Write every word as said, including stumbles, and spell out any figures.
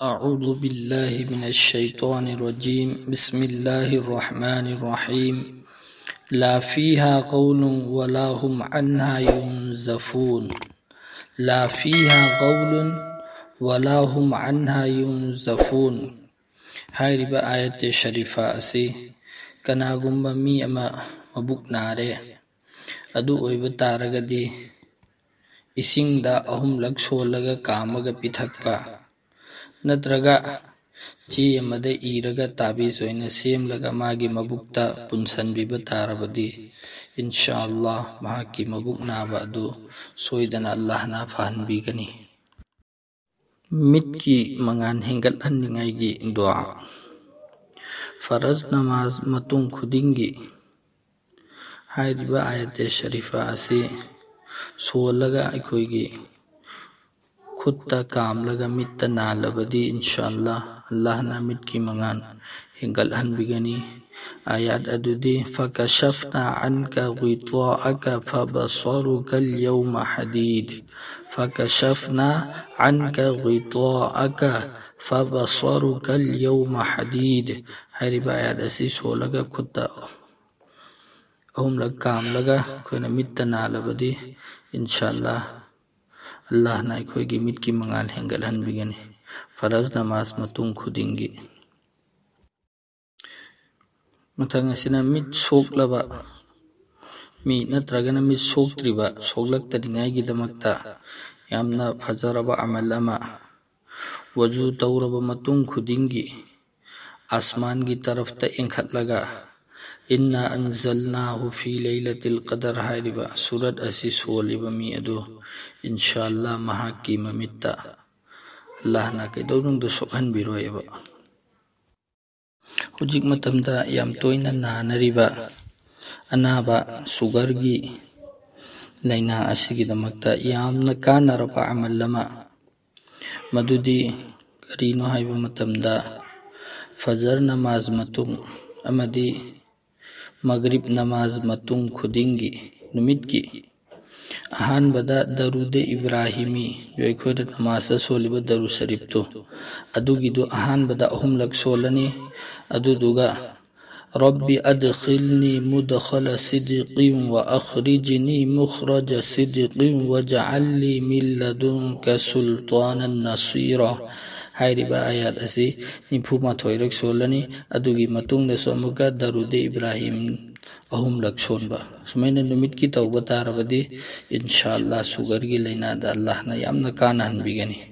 أعوذ بالله من الشيطان الرجيم. بسم الله الرحمن الرحيم. لا فيها غول ولا هم عنها ينزفون. لا فيها غول ولا هم عنها ينزفون. ꯍꯥꯏꯔꯤꯕ ꯑꯥꯌꯠꯇꯦ ꯁꯔꯤꯐꯥ ꯑꯁꯤ ꯀꯅꯥꯒꯨꯝꯕ ꯃꯤ ꯑꯃ ꯃꯕꯨꯛ ꯅꯥꯔꯦ, ꯑꯗꯨ ꯑꯣꯏꯕ ꯇꯥꯔꯒꯗꯤ ꯏꯁꯤꯡꯗ ꯑꯍꯨꯝꯂꯛ ꯁꯣꯜꯂꯒ ꯀꯥꯝꯃꯒ ꯄꯤꯊꯛꯄ, ꯅꯠꯇ꯭ꯔꯒ ꯆꯦ ꯑꯃꯗ ꯏꯔꯒ ꯇꯥꯕꯤꯖ ꯑꯣꯏꯅ ꯁꯦꯝꯂꯒ ꯃꯥꯒꯤ ꯃꯕꯨꯛꯇ ꯄꯨꯟꯁꯤꯟꯕꯤꯕ ꯇꯥꯔꯕꯗꯤ, ꯏꯟꯁꯥ ꯑꯜꯂꯥꯍ ꯃꯍꯥꯛꯀꯤ ꯃꯕꯨꯛ ꯅꯥꯕ ꯑꯗꯨ ꯁꯣꯏꯗꯅ ꯑꯜꯂꯥꯍꯅ ꯐꯍꯟꯕꯤꯒꯅꯤ꯫ ꯃꯤꯠꯀꯤ ꯃꯉꯥꯜ ꯍꯦꯟꯒꯠꯍꯟꯅꯤꯡꯉꯥꯏꯒꯤ ꯗꯨꯋꯥ꯫ ꯐꯔꯖ ꯅꯃꯥꯖ ꯃꯇꯨꯡ ꯈꯨꯗꯤꯡꯒꯤ ꯍꯥꯏꯔꯤꯕ ꯑꯥꯌꯠꯇꯦ ꯁꯔꯤꯐꯥ ꯑꯁꯤ ꯁꯣꯜꯂꯒ ꯑꯩꯈꯣꯏꯒꯤ ꯈꯨꯠꯇ ꯀꯥꯝꯂꯒ ꯃꯤꯠꯇ ꯅꯥꯜꯂꯕꯗꯤ, ꯏꯟꯁꯥ ꯑꯜꯂꯥꯍ, ꯑꯜꯂꯥꯍꯅ ꯃꯤꯠꯀꯤ ꯃꯉꯥꯜ ꯍꯦꯟꯒꯠꯍꯟꯕꯤꯒꯅꯤ꯫ ꯑꯥꯌꯠ ꯑꯗꯨꯗꯤ, فكشفنا عنك غطاءك فبصرك اليوم حديد. فكشفنا عنك غطاءك فبصرك اليوم حديد. ꯍꯥꯏꯔꯤꯕ ꯑꯥꯌꯠ ꯑꯁꯤ ꯁꯣꯜꯂꯒ ꯈꯨꯠꯇ ꯑꯍꯨꯝꯂꯛ ꯀꯥꯝꯂꯒ ꯑꯩꯈꯣꯏꯅ ꯃꯤꯠꯇ ꯅꯥꯜꯂꯕꯗꯤ, ꯏꯟꯁꯥ ꯑꯜꯂꯥꯍ, ꯑꯜꯂꯥꯍꯅ ꯑꯩꯈꯣꯏꯒꯤ ꯃꯤꯠꯀꯤ ꯃꯉꯥꯜ ꯍꯦꯟꯒꯠꯍꯟꯕꯤꯒꯅꯤ꯫ ꯐꯔꯖ ꯅꯃꯥꯖ ꯃꯇꯨꯡ ꯈꯨꯗꯤꯡꯒꯤ꯫ ꯃꯊꯪ ꯑꯁꯤꯅ ꯃꯤꯠ ꯁꯣꯛꯂꯕ ꯃꯤ ꯅꯠꯇ꯭ꯔꯒꯅ ꯃꯤꯠ ꯁꯣꯛꯇ꯭ꯔꯤꯕ, ꯁꯣꯛꯂꯛꯇꯅꯤꯡꯉꯥꯏꯒꯤꯗꯃꯛꯇ ꯌꯥꯝꯅ ꯐꯖꯔꯕ ꯑꯃꯜ ꯑꯃ꯫ ꯋꯖꯨ ꯇꯧꯔꯕ ꯃꯇꯨꯡ ꯈꯨꯗꯤꯡꯒꯤ ꯑꯁꯃꯥꯟꯒꯤ ꯇꯔꯐꯇ ꯌꯦꯡꯈꯠꯂꯒ "إنا أنزلناه في ليلة القدر" ꯍꯥꯏꯔꯤꯕ ꯁꯨꯔꯠ ꯑꯁꯤ ꯁꯣꯜꯂꯤꯕ ꯃꯤ ꯑꯗꯨ, ꯏꯟꯁꯥ ꯑꯜꯂꯥꯍ, ꯃꯍꯥꯛꯀꯤ ꯃꯃꯤꯠꯇ ꯑꯜꯂꯥꯍꯅ ꯀꯩꯗꯧꯅꯨꯡꯗ ꯁꯣꯛꯍꯟꯕꯤꯔꯣꯏꯕ꯫ ꯍꯧꯖꯤꯛ ꯃꯇꯝꯗ ꯌꯥꯝ ꯇꯣꯏꯅ ꯅꯥꯅꯔꯤꯕ ꯑꯅꯥꯕ ꯁꯨꯒꯔꯒꯤ ꯂꯥꯏꯅꯥ ꯑꯁꯤꯒꯤꯗꯃꯛꯇ ꯌꯥꯝꯅ ꯀꯥꯟꯅꯔꯕ ꯑꯃꯜ ꯑꯃ, ꯃꯗꯨꯗꯤ ꯀꯔꯤꯅꯣ ꯍꯥꯏꯕ ꯃꯇꯝꯗ, ꯐꯖꯔ ꯅꯃꯥꯖ ꯃꯇꯨꯡ ꯑꯃꯗꯤ ꯃꯒꯔꯤꯕ ꯅꯃꯥꯖ ꯃꯇꯨꯡ ꯈꯨꯗꯤꯡꯒꯤ, ꯅꯨꯃꯤꯠꯀꯤ ꯑꯍꯥꯟꯕꯗ ꯗꯔꯨꯗꯦ ꯏꯕ꯭ꯔꯥꯍꯤꯃꯤ, ꯑꯩꯈꯣꯏꯅ ꯅꯃꯥꯖꯇ ꯁꯣꯜꯂꯤꯕ ꯗꯔꯨ ꯁꯔꯤꯐꯇꯨ, ꯑꯗꯨꯒꯤꯗꯨ ꯑꯍꯥꯟꯕꯗ ꯑꯍꯨꯝꯂꯛ ꯁꯣꯜꯂꯅꯤ꯫ ꯑꯗꯨꯗꯨꯒ رب أدخلني مدخل صدق وأخرجني مخرج صدق واجعل لي من لدنك سلطانا نصيرا ꯍꯥꯏꯔꯤꯕ ꯑꯥꯌꯥꯠ ꯑꯁꯤ ꯅꯤꯐꯨ ꯃꯥꯊꯣꯏꯔꯛ ꯁꯣꯜꯂꯅꯤ꯫ ꯑꯗꯨꯒꯤ ꯃꯇꯨꯡꯗꯁꯨ ꯑꯃꯨꯛꯀ ꯗꯔꯨꯗꯦ ꯏꯕ꯭ꯔꯥꯍꯤꯝ ꯑꯍꯨꯝꯂꯛ ꯁꯣꯟꯕ꯫ ꯁꯨꯃꯥꯏꯅ ꯅꯨꯃꯤꯠꯀꯤ ꯇꯧꯕ ꯇꯥꯔꯕꯗꯤ ꯏꯟꯁꯥ ꯑꯜꯂꯥ ꯁꯨꯒꯔꯒꯤ ꯂꯥꯏꯅꯥꯗ ꯑꯜꯂꯥꯍꯅ ꯌꯥꯝꯅ ꯀꯥꯟꯅꯍꯟꯕꯤꯒꯅꯤ꯫